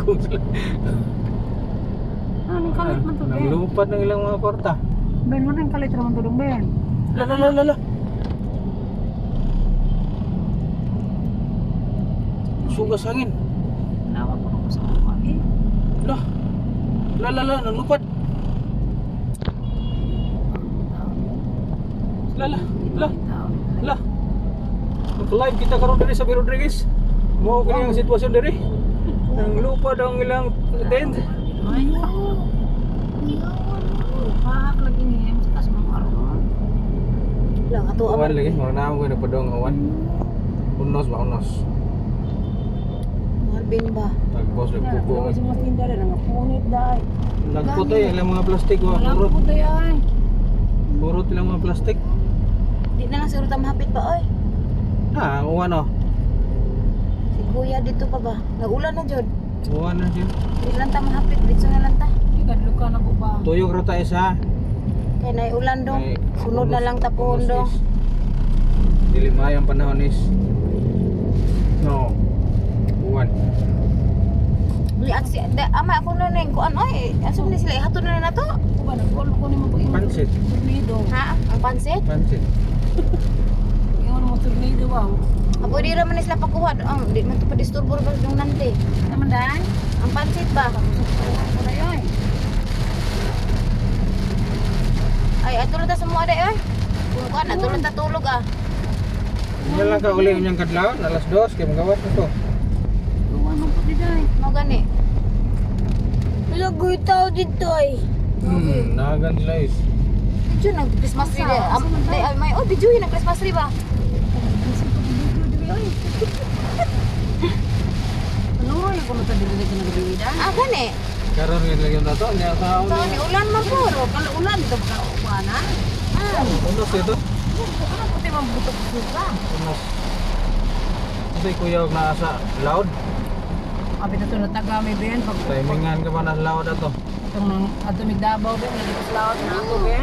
Nagtigong sila. Ano kalit man to, Ben? Naglupad ng ilang mga kwarta. Ben, ano yung kalit naman to dong, Ben? La la la la la. Sugas hangin. Nawa ko nung sa mga eh. La. La la la, nalupad. La la la la. Live kita karon diri sa Biro Rodriguez. Mao kini ang sitwasyon diri. Nang lupad ang ilang tent. Ay, Pak, lagi ni sa taas mga aron. Lang ato Uwan lagi, mga naamo ko nagpadong uwan. Unos ba unos. Marvin ba? Tagpos nagpupo. Kasi mas tinda rin, ang punit dai. Nagputo eh, ilang mga plastic wa Wala purot. po tayo ay. Purot ilang mga plastic. Di na lang siguro ta mahapit pa oy. Ah, uwan oh. Si kuya dito pa ba? Nagulan na jud. Uwan na siya. Di lang ta mahapit dito na lang ta. Ikadlo ka na ko ba? Tuyok ra tayo sa Kay nay ulan dong. Ay, Sunod na lang ta pohon unos dong. is. Dili maayo ang panahon is. No. Uwan. Li at si da, ama ako na ning kuan oy. Asa man ni sila ihatod na na to? Ko ba nag-call ko nimo pag ingon Pansit. Tornado. Ha? Ang pansit? Pansit. Ingon mo tornado wow. Ako di ra man ni sila pakuha. Ang di man to pa disturbo ba dong nante. Naman dai. Ang pansit ba? Ko na ay. Ay, ato lang ta sa mga day oy. Kung kuan ato lang ta tulog ah. Unya lang ka uli unyang kadlawon alas 2 kay magawas na to. Uwan man po di dai. Mo gani. Lagoy tao dito ay. Nagan sila is. Video nag Christmas tree day. Am, day ay may oh video nag Christmas tree ba? Kasi pag video diri oy. Ano yung kuno ta diri ka nagdiri dai? Ah gani. Karon nga lagi na to, nya taon. So ni ulan man po. Pero kalau ulan dito ka uwana. Ah. Unos ito. Ano po tayo mabutok suka? Unos. Kasi kuya og naa sa loud. Abi na to natagami Ben pag Timingan ka pa na loud ato. itong nang ato mig Davao Ben lagi ko sa laot na ako Ben.